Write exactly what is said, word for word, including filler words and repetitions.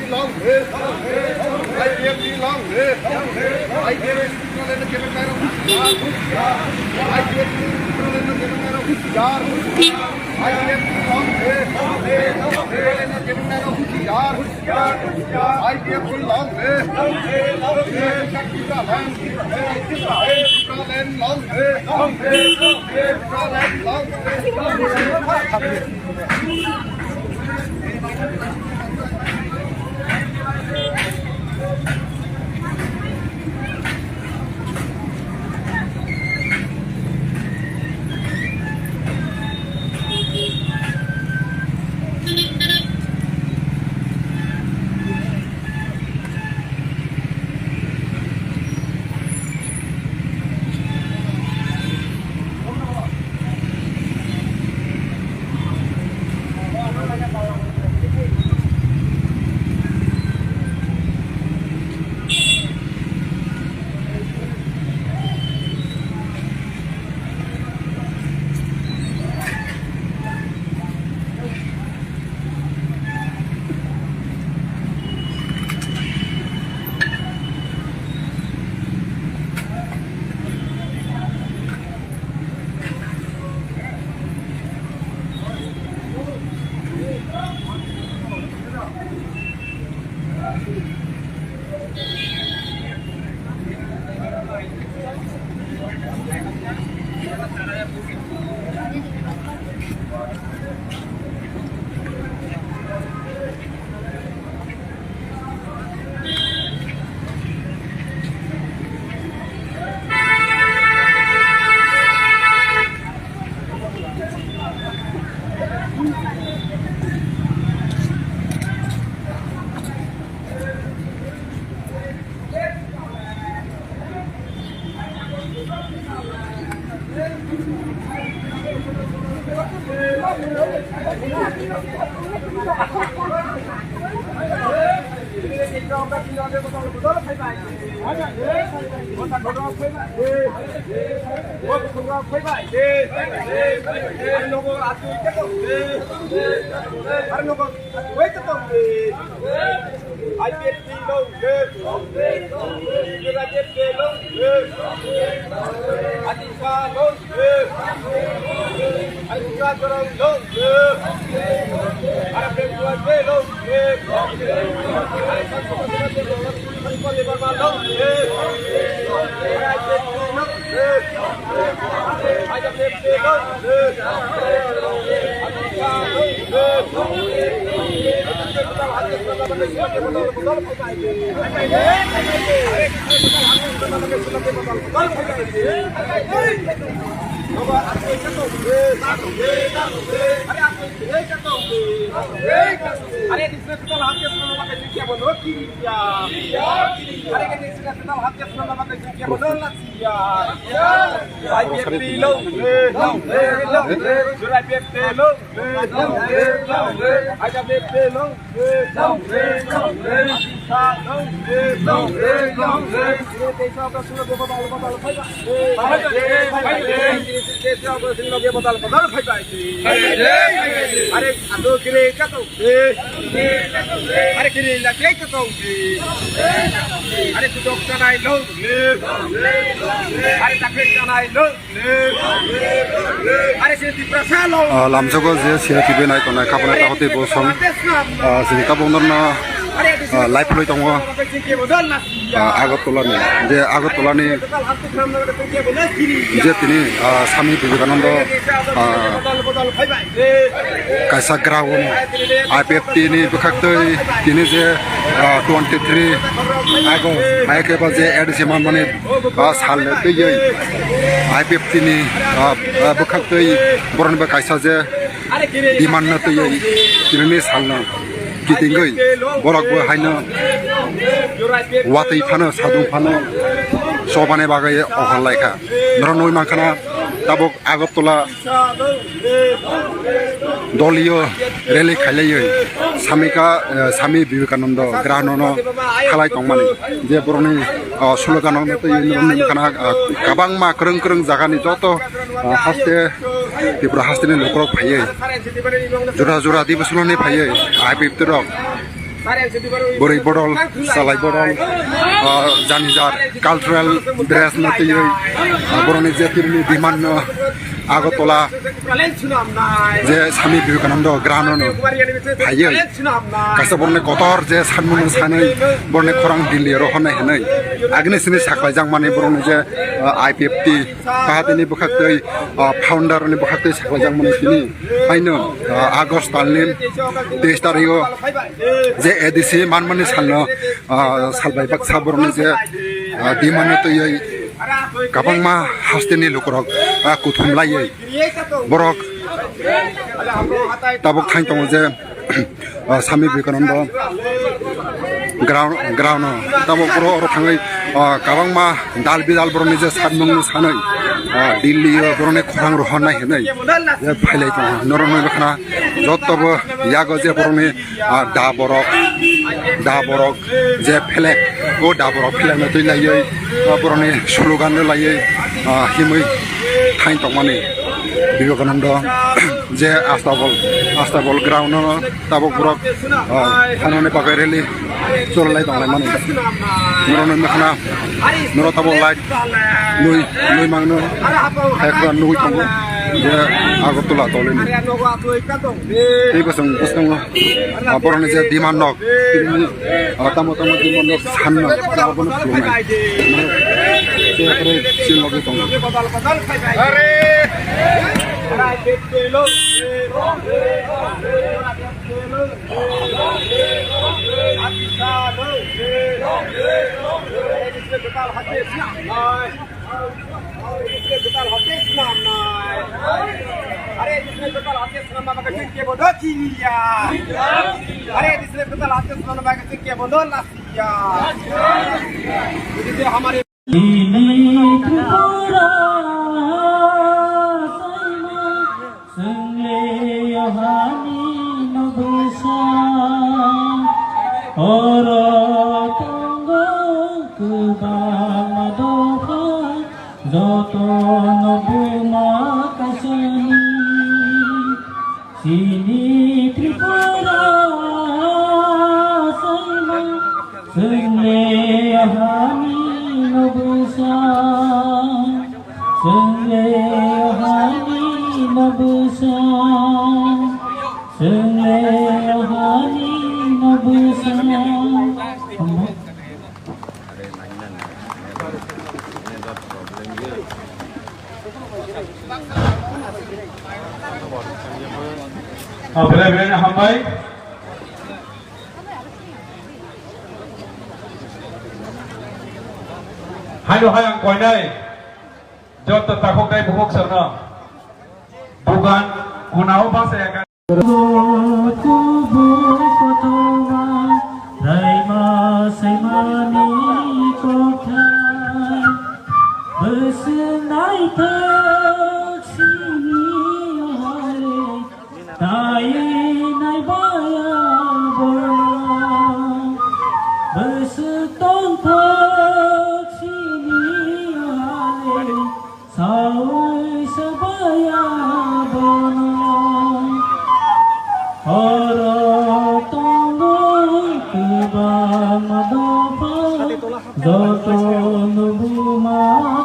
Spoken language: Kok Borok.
long live! I P F T long live! I P F T long live! I P F T long live! I P F T long live! Long live! Long live! Long live! I P F T long live! United Way long live! Adisa long live! Adisa Jorong long live! Arab Way long live! Arab Way long live! Are, ando kiri kato. Are, kiri la kiri kato. Are, tu dok tanai lo. Are, tapir tanai lo. Are, si Tiprasa lo. Ah, lamsogo je sira tibe nai tonai kapana ta hote bo song. Ah, sini kabong norna, ah, live loi tongo. Ah, Agartala ni, je Agartala ni je tini, ah, Swami Vivekananda, ah, kaisa ground I P F T ni bwkhaktwi tini je, ah, twenty three August hai khe ba je A D C manmani, ah, sal le twiwi I P F T ni, ah, ah, bwkhaktwi borokni bai kaisa je demand no twiwi tini ni sal no kitingwi borok bo haino watwi phano sadung phano chobani bagwi ohor laikha. Norok nugwi mankha na tabuk Agartala doliyo rally khailaiwi Swami ka, eh, Swami Vivekananda ground no khalai tongmani je borokni, oh, slogan no twiwi norok nugwi mankha na, ah, kwbangma kwrwng kwrwng jagani joto, ah, haste Tripura hasteni lukurok phaiwi jora jora dibosulani phaiwi I P F T rok Bwrwi bodol, salai bodol, ah, jani jar cultural dress no twiwi, ah, borokni je tirni demand no Agartala je Swami Vivekananda ground no phaiwi kaisa borokni kotor je sanmung sanwi borokni khorang Delhi ro hwnwi hwnwi agini sini saklaijakmani borokni je, ah, I P F T Pahatini bwkhaktwi, ah, founder ni bwkhaktwi saklaijakmani tini. Haino, ah, August talni teis tarigo je A D C manmani salno, ah, salbai baksa borokni je, ah, demand no twiwi kwbangma hasteni lukurok, ah, kuthum laiwi borok tabuk thain tongo je, ah, Swami Vivekananda ground, ground o tabuk borok oro thangwi, ah, kwbangma dal bidal borokni je sanmung no sanwi, ah, Delhi o borokni khorang rohornai hinwi je phailai tongo. Norok nugwi khna jotobo yago je borokni, ah, da borok, da borok je flag, o da borok flag no twi laiwi, ah, borokni slogan no laiwi, ah, himwi thain tongmani Vivekananda je Astabol, Astabol ground no tabuk borok, ah, thanani bagwi rally chwlai tonglai mani. Norok nugwi khna, norok tabuk light nui, nui mangno, hai khna nugwi tongo je Agartala tolini. Tei bwswng bwskango, ah, borokni je demand nok, ah, tamo tamo demand nok sanna, abono khulumnai. Tei kwrwi chini logi tongo. अरे जिसने बेटा लाते सलाम बाबा का चुन के बोलो चिनिया। अरे जिसने बेटा लाते सलाम बाबा का चुन के बोलो लसिया। जिसे हमारे Ini Tripura saima swngle yohani no bwsa. Oro tongo kwbangma dopha, jotono buma kaisani. Chini Tripura saima swngle yohani no bwsa. Swngle yohani no bwsa. Swngle yohani no bwsa. Belai belai no hambai. Haino hai ang koinai joto takhuk nai bukhuk songno bugan kunao basa ya. Kubui kotorma raima saimani kothai bwswk naithok sini hare tai naibaya bono bwswk tongthok sini hare. Sawi sabaya bono.